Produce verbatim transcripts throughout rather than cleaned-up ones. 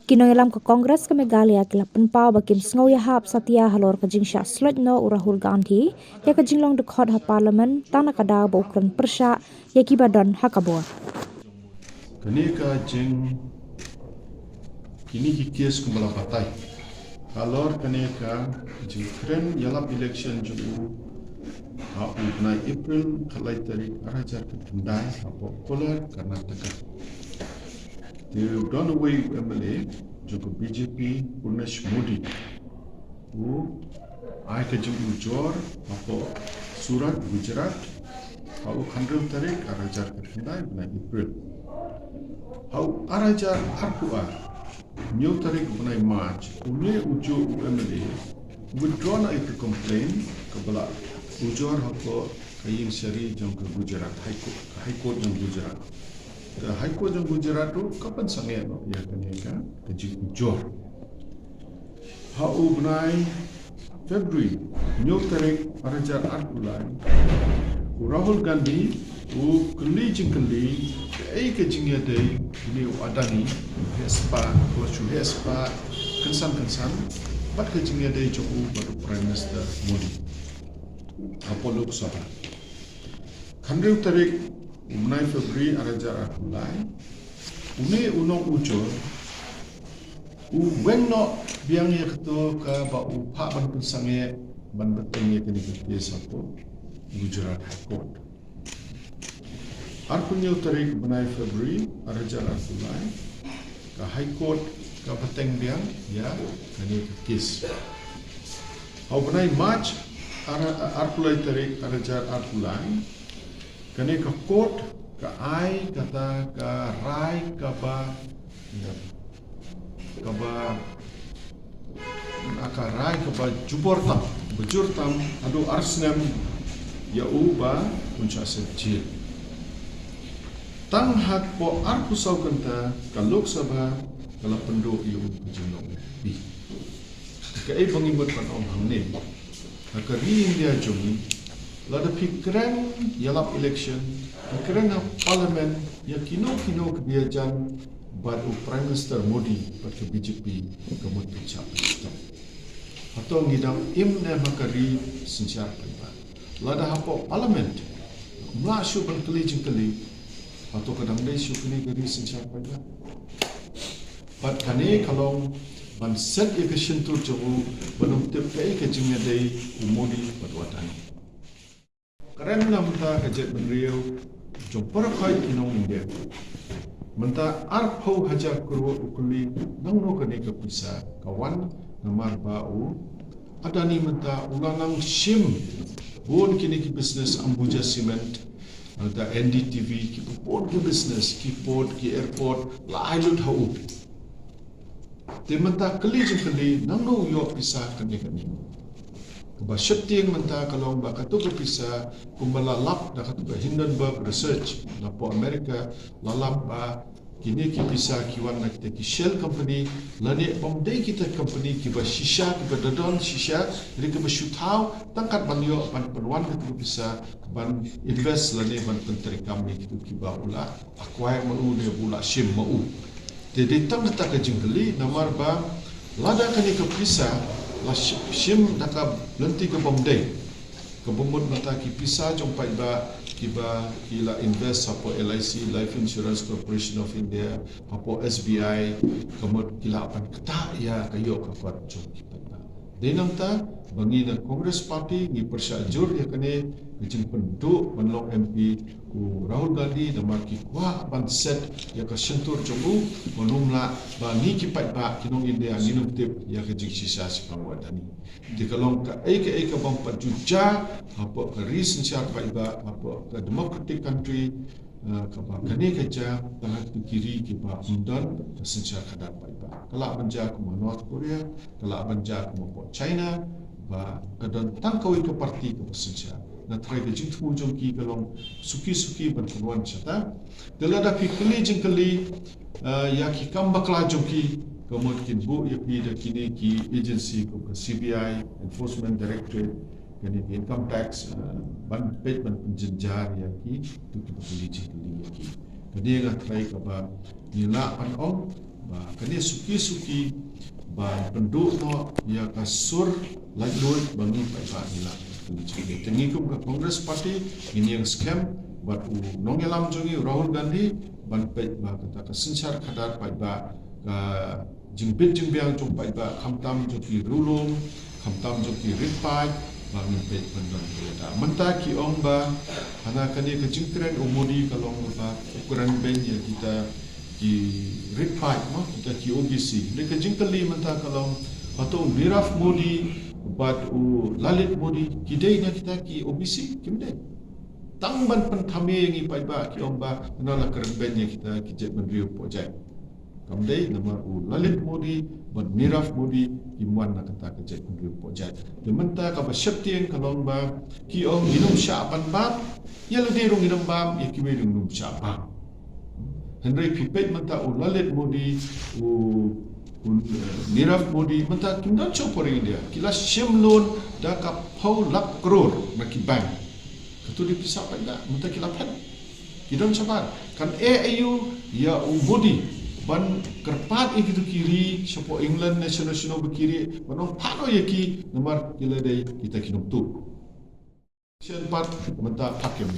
Ki nongïalam ka Congress ka Meghalaya ki la pynpaw ba kim sngew ïahap satia halor ka jingshah sloit noh u Rahul Gandhi ïa ka jinglong dkhot ha Parliament tang na ka daw ba u kren pyrshah ïa kiba don ha ka bor. Kane ka jing kine ki kes kumba la batai halor kane ka jingkren ïalap election jong u ha u bnai April khatlai tarik arhajar khatkhyndai hapoh Kolar, Karnataka. Te u don uwei u M L A jong ka B J P, Purnesh Modi, u ai ka jingujor hapoh Surat, Gujarat ha u khathynriew tarik arhajar khatkhyndai bnai April. Ha u arhajar arphew ar, hynñiew tarik bnai March, une u juh u M L A u withdraw noh ïa ka complaint kaba la ujor hapoh ka ïing shari jong ka Gujarat High Court, ka High Court jong Gujarat. Ka High Court jong Gujarat ruh ka pynsangeh noh ïa kane ka, ka jingujor. Ha u bnai February, hynñiew tarik arhajar arphew lai, u Rahul Gandhi u kylli jingkylli kaei ka jingïadei une u Adani, u heh spah, u la shu heh spah kynsan kynsan bad ka jingïadei jong u bad u Prime Minister Modi hapoh Lok Sabha. Khathynriew tarik u bnai February arhajar arphew lai, une u nongujor u weng noh biang ïa kato kaba u phah ban pynsangeh ban bteng ïa kane ka kes hapoh Gujarat High Court. Arphew hynñiew tarik bnai February arhajar arphew lai, ka High Court ka bteng biang ïa kane ka kes. Ha u bnai March ar-, arphew lai tarik arhajar arphew lai, kane ka court ka ai kata ka rai kaba, kaba, ka rai kaba jubor tam, ba jur tam, haduh ar snem ïa u ba un shah shet jail. Tang hapoh arphew saw kynta ka Lok Sabha ka la pynduh ïa u ka jinglong MP. Kaei ba ngi mut ban ong hangne, ha ka ri India jong ngi, lada phi kren ïalap election, phi kren ha Parliament ïa kino kino ki ba ïajan bad u Prime Minister Modi bad ka B J P, ka mut pynshah pynstop. Hato ngi dang im ne em ha ka ri synshar paidbah? Lada hapoh Parliament ym lah shuh ban kylli jingkylli, hato ka dang dei shuh kane ka ri synshar paidbah? Bad kane ka long ban set ïa ka shyntur jong u ban ym tip kaei ka jingïadei u Modi bad u Adani. Kren na mynta ka jaitbynriew jong para khoi ki nong India. Mynta arphew hajar klur u kylli nangno kane ka pisa ka wan, namar ba u Adani mynta u la nang shim bun kine ki business, Ambuja Cement, mynta N D T V, ki bun ki business, ki port, ki airport, la ai lut ha u. Te mynta kylli jingkylli, nangno u ïoh pisa kane kane? Kaba sheptieng mynta ka long ba kato ka pisa kumba la lap da kato ka Hindenburg Research napoh America, la lap ba kine ki pisa ki wan na kita ki shell company lane bym dei kita company kiba shisha, kiba da don shisha, hynrei kiba shu thaw tang kat ban ïoh ban pynwan kato ka pisa ban invest lane ban pyntreikam ïa kito kiba u la acquire ma u ne ba u la shim ma u. Te dei tang kata ka jingkylli, namar ba lada kane ka pisa la shi-, shim da ka lynti kaba ym dei, kaba mut mynta ki pisa jong paidbah kiba ki la invest hapoh L I C, Life Insurance Corporation of India, hapoh S B I, ka mut ki lah ban ktah ïa ka ïoh ka kot jong ki paidbah. Dei nangta ba ngi na Congress Party ngi pyrshah jur ïa kane ka jingpynduh ban long M P u Rahul Gandhi, namar ki kwah ban set ïa ka shyntur jong u, ban ym lah ba ngi ki paidbah ki nong India ngin ym tip ïa ka jingshisha shaphang u Adani. Te ka long kaei kaei kabym pat ju jia hapoh ka ri synshar paidbah, hapoh ka democratic country, eh, kaba kane ka jia tang ha kito ki ri kiba ym don ka synshar khadar paidbah. Ka lah ban jia kum ha North Korea, ka lah ban jia kum hapoh China, ba ka don tang kawei ka party kaba synshar. Nga tharai ka jingthmu jong ki ka long suki suki ban pynwan shata. Te lada phi kylli jingkylli, eh, ïa ki kam bakla jong ki, ka mut kin buh ïa phi da kine ki agency kum ka C B I, Enforcement Directorate, kane ka income tax, eh, ban peit ban pynjynjar ïa ki, to ki ba kylli jingkylli ïa ki. Kane nga tharai kaba ngi lah ban ong Ba kane suki suki ba pynduh noh ïa ka sur laitluid ba ngi paidbah ngi lah. Te ngi kum ka Congress Party ngin ïeng skhem bad u nongïalam jong ngi u Rahul Gandhi ban peit ba kata ka synshar khadar paidbah, ka jingbit jingbiang jong paidbah, khamtam jong ki riewlum, khamtam jong ki rit paid, ba ngin peit ban don ka ïada. Mynta ki ong ba hana kane ka jingkren u Modi ka long ba u kren beiñ ïa kita ki rit paid mo, kita ki O B C. Hynrei ka jingkylli mynta ka long, hato u Nirav Modi bad u Lalit Modi ki dei na kita ki O B C? Kim dei. Tang ban pynthame ïa ngi paidbah ki ong ba hana la kren beiñ ïa kita ki jaitbynriew poh jait. Kam dei namar u Lalit Modi bad Nirav Modi kim wan na kata ka jaitbynriew poh jait. Te mynta kaba sheptieng ka long ba ki ong ngin ym shah ban bam, ïa lade ruh ngin ym bam, ïa kiwei ruh ngin ym shah bam. Hynrei phi peit mynta u Lalit Modi, u, u, eh, Nirav Modi, mynta kim don shuh poh ri India. Ki la shim loan da ka phew lak klur na ki bank. Kato dei pisa paidbah, mynta ki la phet. Ki don shabar. Kan eh aïu ïa u Modi ban kyrpad ïa kito ki ri shapoh England ne shano shano ba ki ri, ban ong phah noh ïa ki namar ki la dei kita ki nongtuh. Shen pat mynta phah ïa u.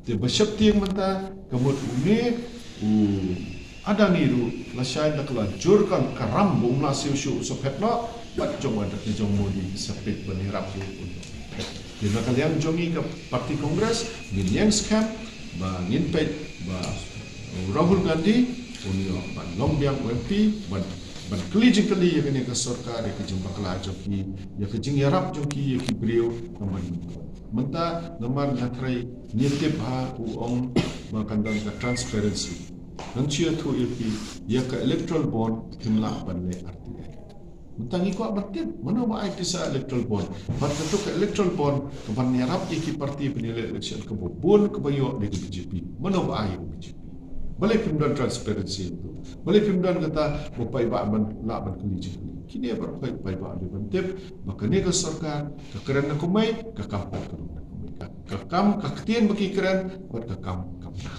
Te ba sheptieng mynta ka mut une u Adani ruh lashai da ka la jur kan ka ram ba um lah siew shuh u sa phet noh, bad jong u Adani jong u Modi sa peit ban ïarap ïa u. Te na ka liang jong ngi ka party Congress ngin ïeng skhem ba ngin peit ba u Rahul Gandhi un ïoh ban long biang u M P, ban, ban kylli jingkylli ïa kane ka sorkar, ïa ka jingbakla jong ki, ïa ka jingïarap jong ki ïa ki briew. Namar mynta namar nga tharai ngi tip ha u ong ba kan don ka transparency. Ngan shu ïathuh ïa phi, ïa ka electoral bond phim lah ban leh R T I. Mynta ngi kwah ban tip mano ba ai pisa electoral bond. Bad kato ka electoral bond ka ban ïarap ïa ki party ban ïaleh election, kaba bun kaba ïoh dei ka B J P. Mano ba ai ïa ka B J P? Balei phim don transparency ïa kato? Balei phim don kata ba paidbah ban lah ban kylli jingkylli? Kine baroh paidbah dei ban tip ba kane ka sorkar ka kren na kumne, ka kam pat ka long na kumne. Ka, ka kam, ka ktien ba ki kren bad ka kam kam na.